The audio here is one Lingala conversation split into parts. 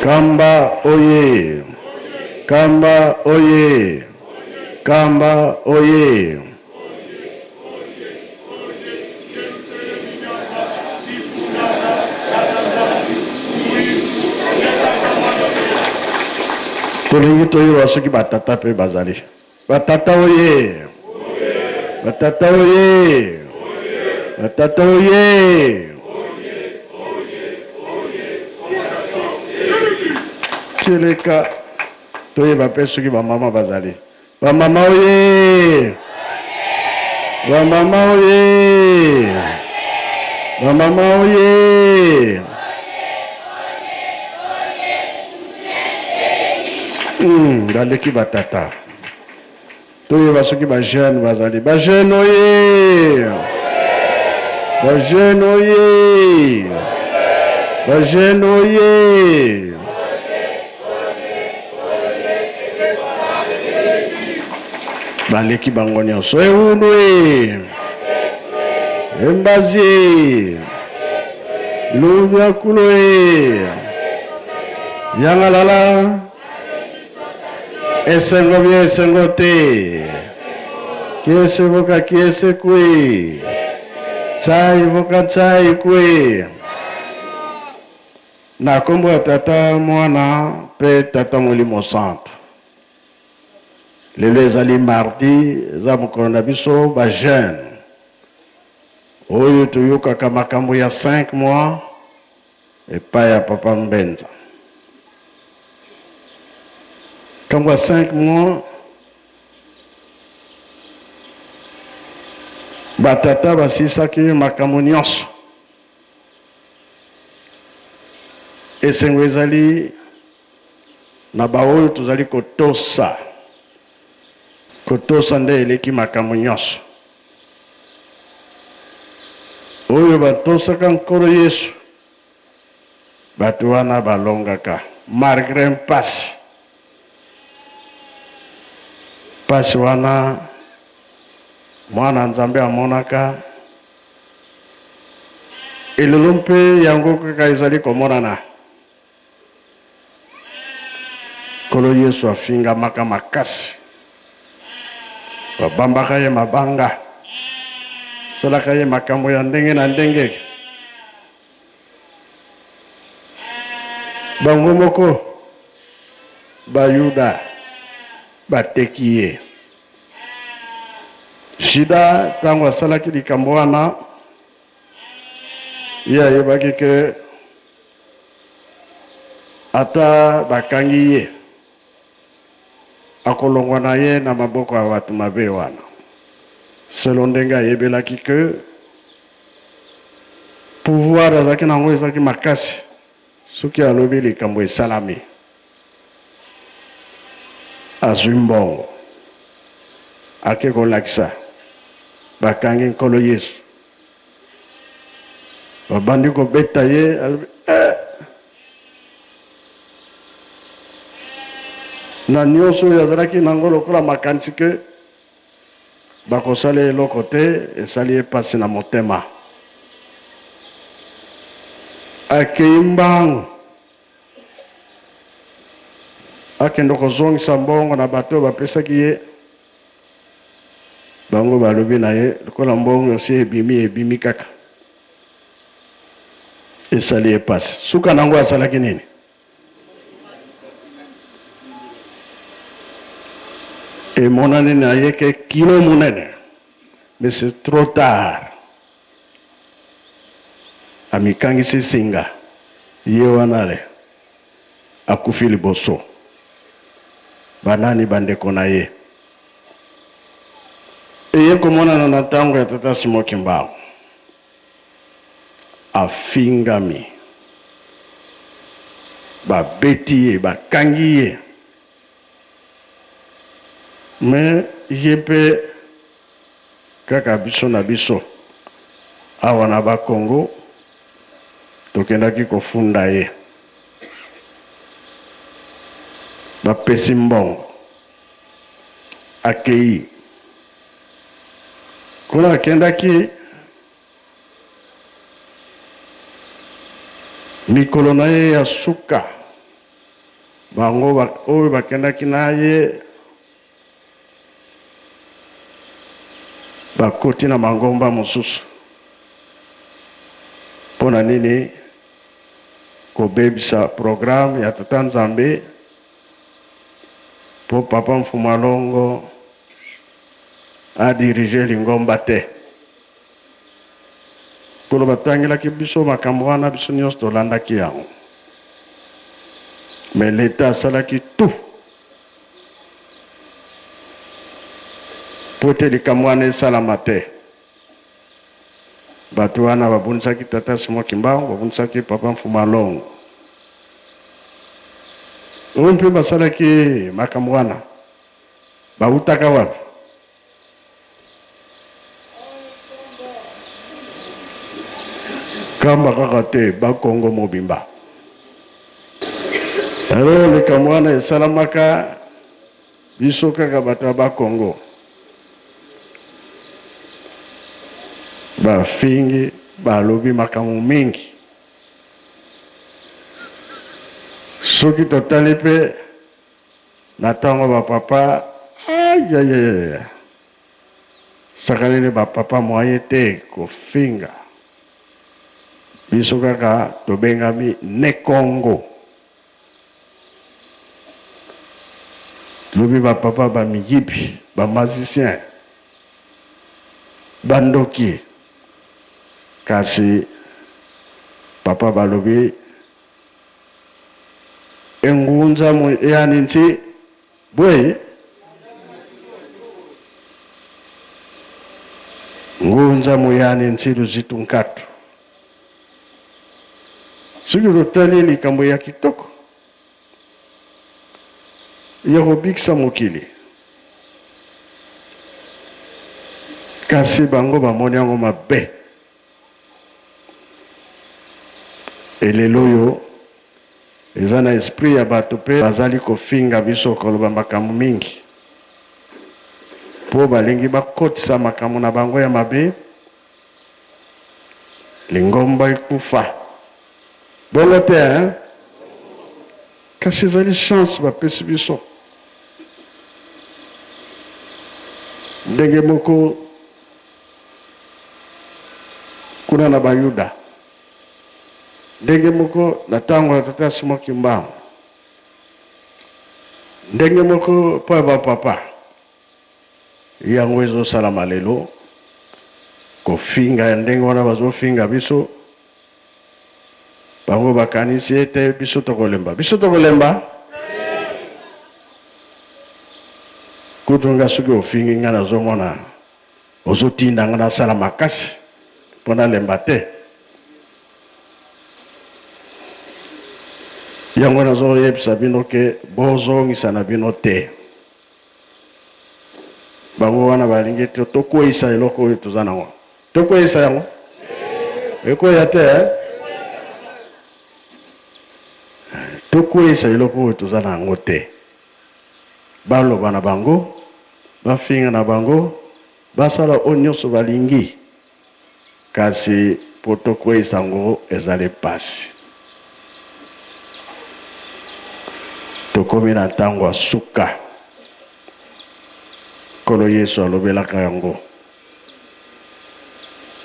Kamba oye! Kamba oye! Kamba oye! Tolingi toyeba soki batata mpe bazali. Batata oye! Batata oye! Batata oye! Keleka toyeba mpe soki bamama bazali. Bamama oye! Bamama oye! Bamama oye! Baleki batata. Toyeba soki ba jeune bazali. Ba jeune oye! Ba jeune oye! Ba jeune oye! Baleki bango nyonso. Ewundu e! Embazi e! Lubiakulo e! Yangalala! Esengo bia esengo te. Kiese voka kiese kwe. Tsai voka tsai kwe. Na kombo ya Tata, Mwana pe Tata Molimo Santu. Lelo ezali mardi, eza mokolo na biso ba jeune. Oyo toyokaka makambo ya 5 mois epai ya papa Mbenza. Ntango ya 5 mois batata basilisaki makambo nyonso. Esengo ezali na baoyo tozali kotosa. Kotosa nde eleki makambo nyonso. Oyo batosaka Nkolo Yesu, bato wana balongaka malgre mpasi. Mpasi wana mwana Nzambe amonaka elelo mpe yango kaka ezali komonana. Nkolo Yesu afingamaka makasi, babambaka ye mabanga, salaka ye makambo ya ndenge na ndenge. Bango moko Bayuda bateki ye. Juda ntango asalaki likambo wana, ye ayebaki ke Ata bakangi ye, akolongwa na ye na maboko ya bato mabe wana. Selon ndenge ayebelaki que pouvoir azalaki na yango ezalaki makasi, soki alobi likambo esalami, azwi mbongo, ake kolakisa bakangi Nkolo Yesu. Babandi kobeta ye, alobi eh! Na nyonso oyo azalaki nango lokola makanisi ke bakosala eloko te, esali ye mpasi na motema. Akei mbangu akende kozongisa mbongo na bato oyo bapesaki ye. Bango balobi na ye, lokola mbongo esi ebimi, ebimi kaka. Esali ye pasi. Suka na yango asalaki nini? Emonani na ye ke kilo monene, mais c'est trop tard. Amikangisi singa, ye wana le akufi liboso. Banani bandeko na ye? Eye komonana na ntango ya tata Simon Kimbangu. Afingami, babeti ye, bakangi ye, mais ye mpe kaka biso na biso awa na ba Congo tokendaki kofunda ye, bapesi mbongo akeyi kuna akendaki mikolo na ye ya suka. Bango oyo bakendaki na ye bakoti na mangomba mosusu. Mpo na nini kobebisa programme ya Tata Nzambe? Mpo Papa Mfumu Alongo a diriger lingomba te. Nkolo batangelaki biso makambo wana, biso nyonso tolandaki yango. Mais l'Etat asalaki tout mpo ete likambo wana esalama te. Bato wana babundisaki tata Simon Kimbangu, babundisaki papa Mfuma Longo. Oyo mpe basalaki makambo wana bawutaka wapi? Kamba kaka te, ba Kongo mobimba. Alors likambo wana esalamaka biso kaka bato ya ba Kongo bafingi, balobi makambo mingi. Soki totali mpe Na tango ba papa ayayaya sakaneli ba papa moyen te kofinga biso kaka tobengami ne kongo lobi ba papa ba miyibi ba magicien ba ndoki kasi papa balobi Engunza mu yani nti bwe ngunza muyani nti luzitu nkatu. Soki totali likambo ya kitoko ya kobikisa mokili, kasi bango bamoni yango mabe. Et lelo oyo eza na esprit ya bato pe bazali kofinga biso koloba makambo mingi po balingi bakotisa makambo na bango ya mabe lingomba ekufa bongo te hein? Kasi ezali chance bapesi biso ndenge moko Kuna na Bayuda, ndenge moko na tango ya tata Simon Kimbangu, ndenge moko mpo ya ba papa, yango ezosalama lelo, kofinga ya ndenge wana bazofinga biso, bango bakanisi ete biso tokolemba. Biso tokolemba? Kutu nga soki ofingi nga nazomona Ozo tinda nga nasala makasi po nalemba te. Yango nazo yebisa bino ke bozongisa na bino te. Bango wana balingi te tokweyisa eloko oyo toza nango. Tokweyisa yango? Ekweya te eh? Tokweyisa eloko oyo toza na yango te. Baloba na bango, bafinga na bango, basala oyo nionso balingi, kasi po tokweyisa yango ezali pasi. Tokomi na tango ya suka. Nkolo Yesu alobelaka yango.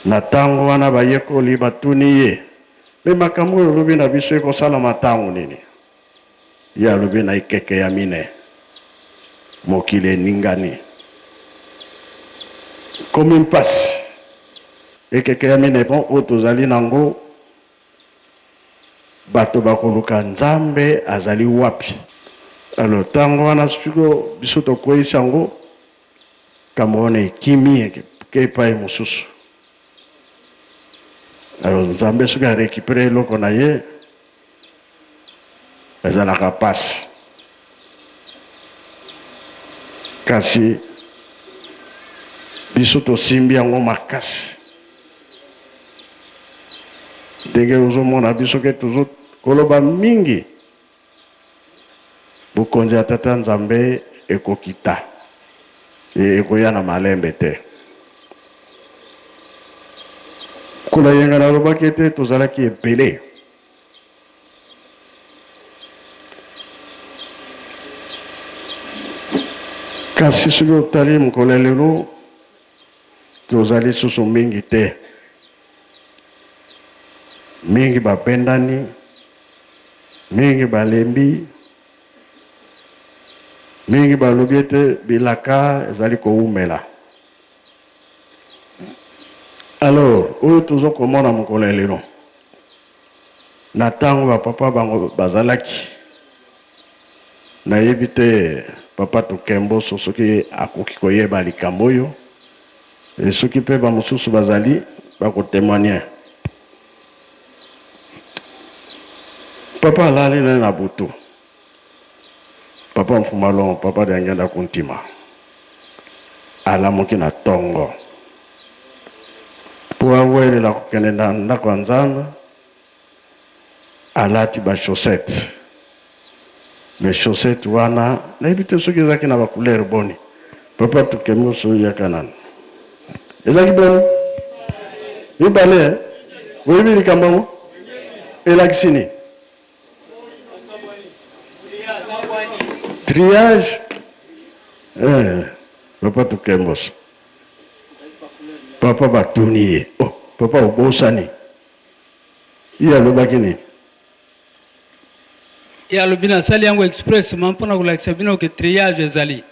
Na tango wana bayekoli batuni ye, Me makambo oyo olobi na biso ekosalama tango nini? Ye alobi na ekeke ya mine, mokili eningani, ekomi mpasi. Ekeke ya mine oyo tozali na yango, bato bakoluka Nzambe azali wapi? Alors tango wana sikoyo biso tokweyisi yango, likambo wana ekimi eke epai mosusu. Alors Nzambe soki a recuperer eloko na ye ezalaka pasi kasi biso tosimbi yango makasi ndenge ozomona biso ke tozo koloba mingi bokonzi ya tata Nzambe ekokita e ekoya na malembe te. Mokolo ya yenga nalobaki ete tozalaki ebele. Kasi soki otali mokolo ya lelo, tozali susu mingi te. Mingi babendani, mingi balembi, mingi balobi ete bilaka ezali kowumela. Alors, oyo tozo komona mokolo ya lelo, na tango ba papa bango bazalaki, nayebi te papa Tukemboso soki akoki koyeba likambo oyo, et soki pe ba mosusu bazali bako temoigner. Papa alali naye na butu, papa Mfumalongo, papa Diangienda Kuntima alamuki na tongo po awelela kokende na ndako ya Nzambe, alati ba chaussettes. Mais chaussettes wana nayebi te soki ezalaki na ba couleur boni. Papa Tukemboso yaka nanu. Ezalaki boni? Mibale eh? Boyebi likambo yango? Elakisi nini? Triage eh, papa Tukemboso. Papa batuni ye, oh, papa obosani. Ye alobaki nini? Ye alobi nasali yango expressement mpo na kolakisa bino ke triage ezali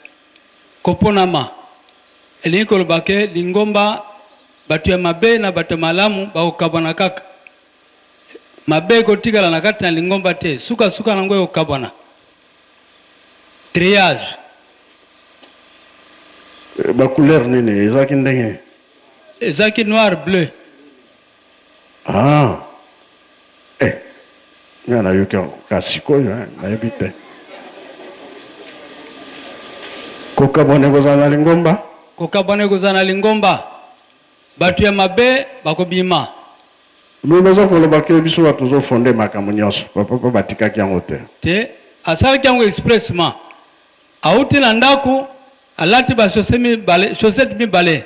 koponama. Elingi koloba ke lingomba bato ya mabe na bato ya malamu bakokabwana kaka. Mabe ekotikala na kati na lingomba te, suka suka na yango ekokabwana. Triage. Ba couleur nini ezalaki ndenge? Ezalaki noir bleu. Ah eh nga nayoki yango kaka sikoyo hein, nayebi te. Kokabwana ekozala na lingomba? Kokabwana ekozala na lingomba. Bato ya mabe bakobima. Mais baza koloba ke biso bato tozo fonde makambo nyonso, ba papa batikaki yango te. Te, asalaki yango expressement. Auti na ndako, alati ba chaussettes mibale.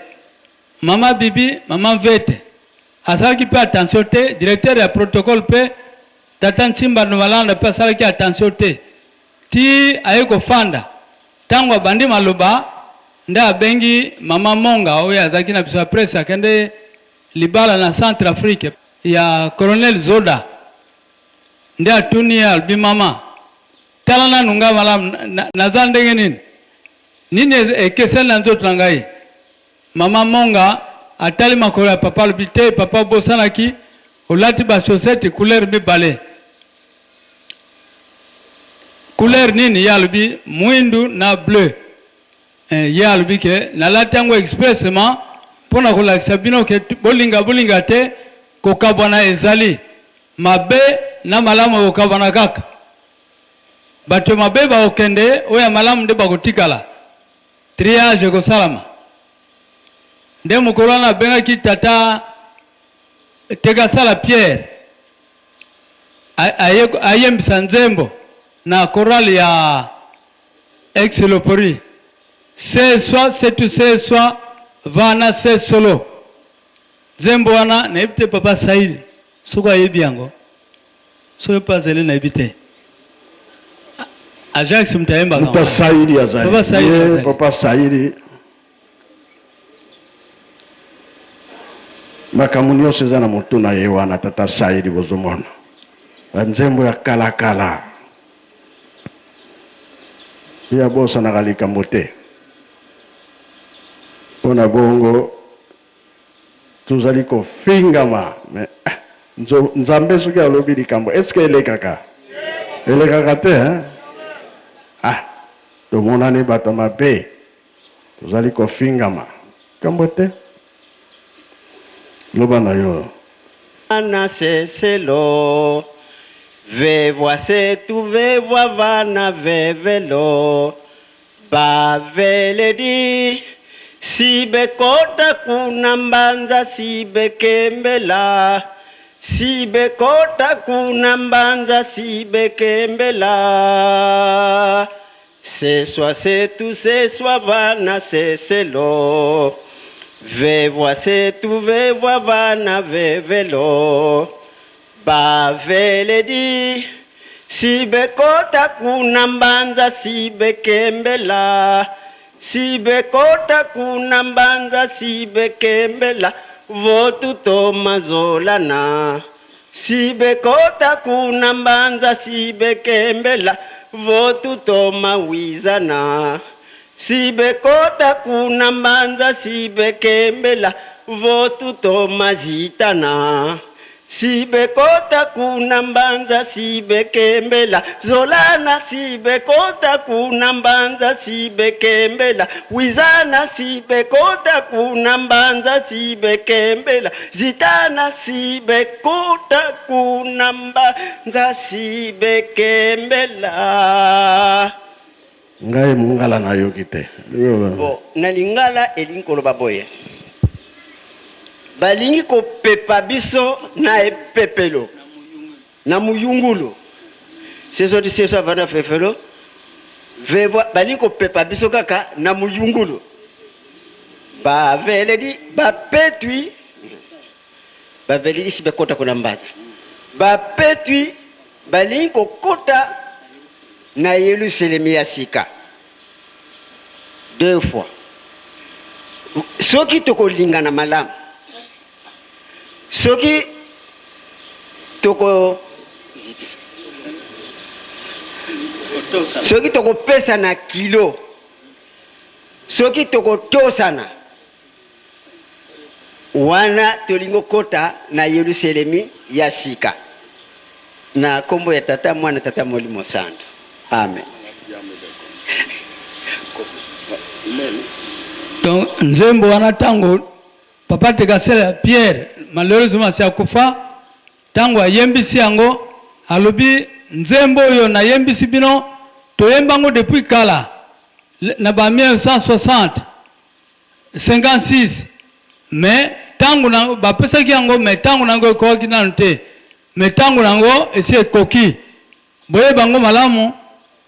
Maman Bibi, maman Vete asalaki pe attention te, directeur ya protocole pe tata Nsimba Ndomalanda pe asalaki attention te tii aye kofanda. Tango abandi maloba nde abengi maman Monga oyo azalaki na biso ya presse akende libala na Centre Afrique ya colonel Zoda nde atuni ye alobi maman tala nanu nga malamu naza ndenge nini? Nini ekeseni na nzoto na ngai? Maman Monga atali makolo ya papa alobi te papa obosanaki olati ba chaussettes couleur mibale. Couleur nini? Ye alobi muindu na bleu. Eh, ye alobi ke nalati yango expressement mpo na kolakisa bino ke bolinga bolinga te kokabwana ezali mabe na malamu ekokabwana kaka. Bato ya mabe bakokende, oyo ya malamu nde bakotikala. Triage ekosalama. Nde mokolo wana abengaki tata Tekasala Pierre ayembisa nzembo na chorale ya ex-Lopori. Seswa setu seswa vana se solo. Nzembo wana nayebi te papa Saïl soki ayebi yango. Soki pe azali nayebi te. Ajax moto ayembaka. Papa Saïli azali. Papa Saïli azali. Papa Saïli. Makambo nyonso eza na motu na ye wana tata Saïli bozomona. Ba nzembo ya kala kala. Ye abosanaka likambo te. Mpo na bongo Tozali kofingama mais ah, Nzambe soki alobi likambo est ce que elekaka? Elekaka te hein? Ah, tomonani bato mabe, tozali kofingama likambo te. Loba na yo. Na seselo vevwa setu vevwa vana vevelo Ba veledi si bekota kuna mbanza si bekembela si bekota kuna mbanza si bekembela seswa setu seswa vana seselo vevwa setu vevwa vana vevelo Ba veledi si bekota kuna mbanza si bekembela. Sibekota kuna mbanza sibekembela votutoma zolana sibekota kuna mbanza sibekembela votutoma wizana sibekota kuna mbanza sibekembela votutoma zitana Sibekota kuna mbanza sibekembela zolana sibekota kuna mbanza sibekembela wizana sibekota kuna mbanza sibekembela zitana sibekota kuna mbanza sibekembela. Ngai mungala nayoki te. Bon, na lingala elingi koloba boye, balingi kopepa biso na epepelo na muyungulu seso ti seso avanda fefelo vevwa, balingi kopepa biso kaka na muyungulu baveledi bapetwi baveledi si bekota kuna mbaza bapetwi balingi kokota na Yelusalemi ya sika deux fois. Soki tokolingana malamu, soki toko soki tokopesana kilo, soki tokotosana Wana tolingi okota na Yeluselemi ya sika. Na kombo ya Tata, Mwana, Tata Molimo Santu. Amen. Donc nzembo wana tango papa Tekasela Pierre malheureusement asi akufa, tango ayembisi yango alobi nzembo oyo nayembisi bino toyemba yango depuis kala na ba 1960 56 mais tango na bapesaki yango mais tango na yango ekokaki nanu te mais tango na yango esi ekoki boyeba yango malamu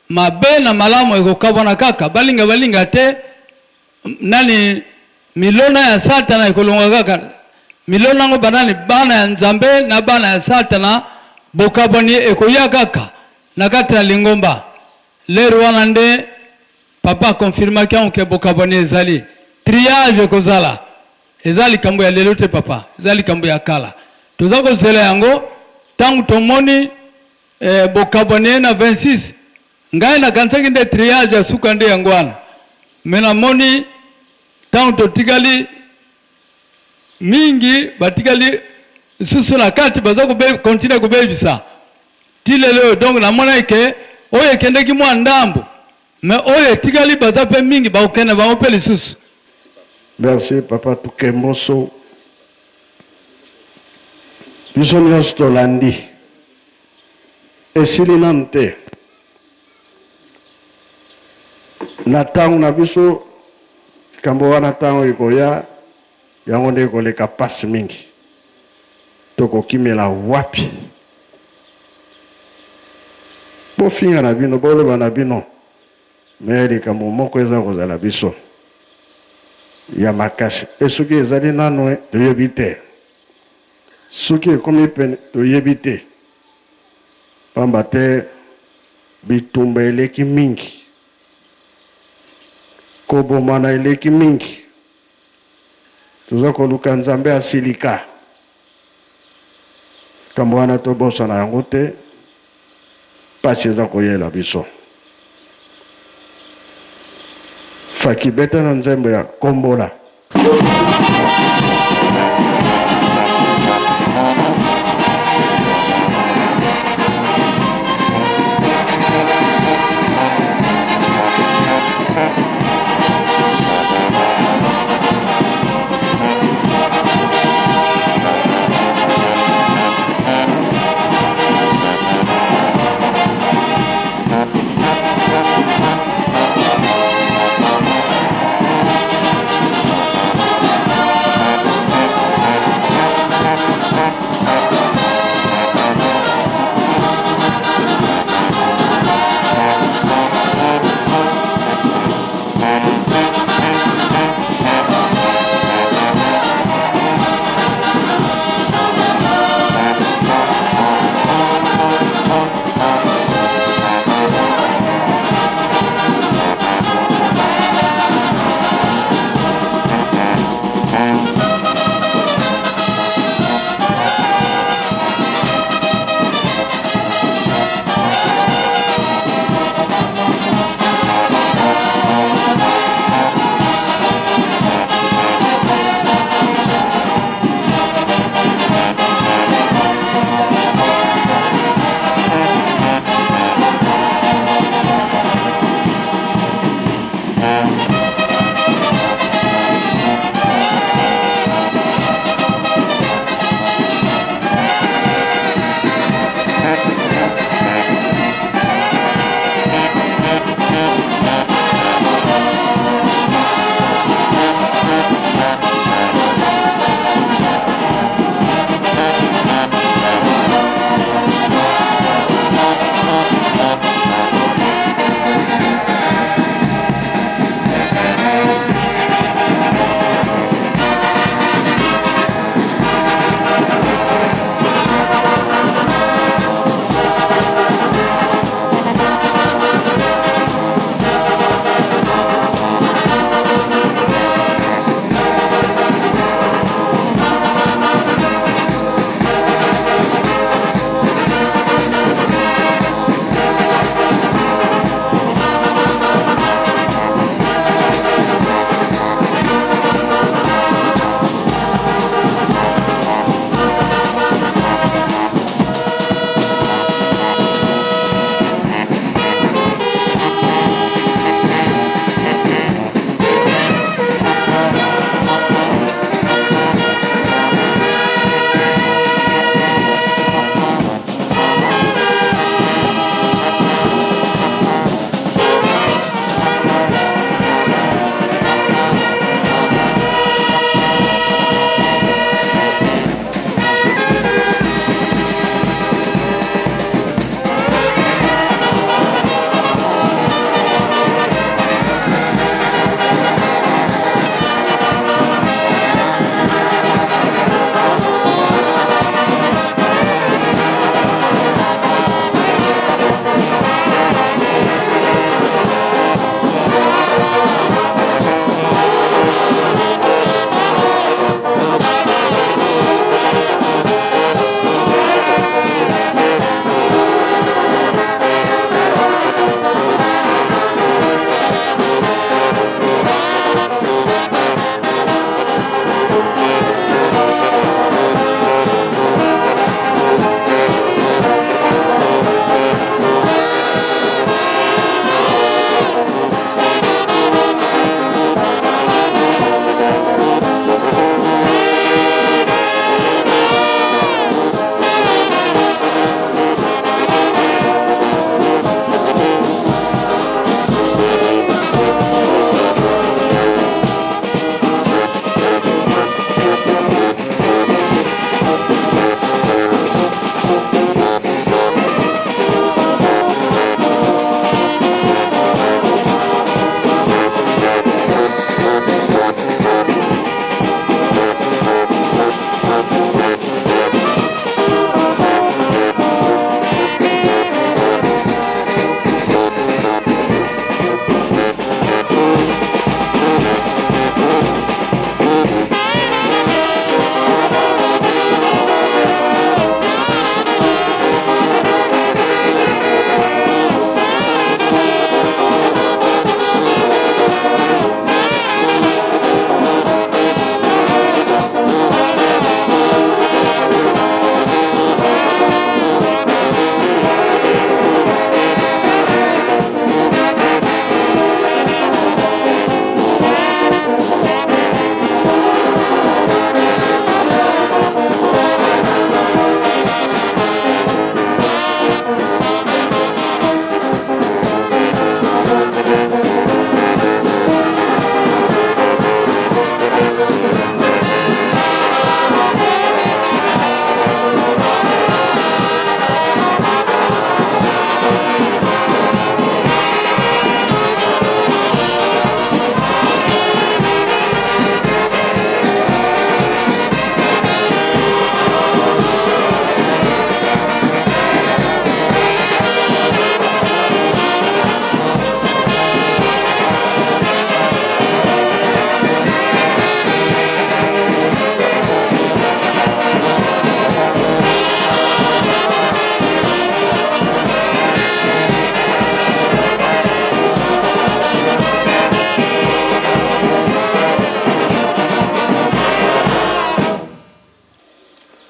mabe na malamu ekokabwana kaka balinga balinga te nani milona ya satana ekolongwa kaka milona yango banani bana ya nzambe na bana ya satana bokabwani ekoya kaka na kati ya lingomba lere wana nde Papa a confirmaki yango ke bokabwani ezali. Triage ekozala. Eza likambo ya lelo te papa, eza likambo ya kala. Toza kozela yango tango tomoni eh, bokabwani ye na 26. Ngai nakanisaki nde triage ya suka nde yango wana. Mais namoni tango totikali mingi batikali lisusu na kati baza kobe continuer kobebisa ti lelo oyo. Donc namonaki ke oyo ekendeki mwa ndambo mais oyo etikali baza pe mingi bakokende bango pe lisusu. Merci papa Tukemboso. Biso nyonso tolandi. Esili nanu te. Na tango na biso likambo wana tango ekoya yango nde ekoleka pasi mingi. Tokokimela wapi? Bofinga na bino, boloba na bino, mais likambo moko eza kozala biso ya makasi. E soki ezali nanu toyebi te, soki ekomi pene toyebi te, pamba te bitumba eleki mingi, kobomana eleki mingi. Toza koluka Nzambe asilika. Likambo wana tobosana yango te, pasi eza koyela biso. Faki beta na nzembo ya kombola.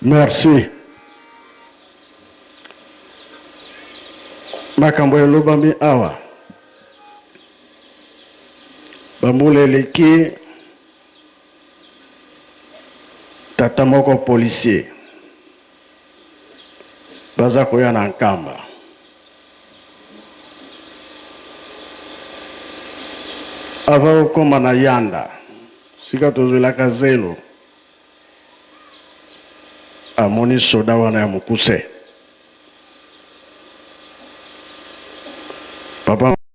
Merci. Makambo elobami awa bambula eleki, tata moko policier baza koya na Nkamba. Avant okoma na Yanda, sika tozwelaka zelo, amoni soda wana ya mokuse. Papa.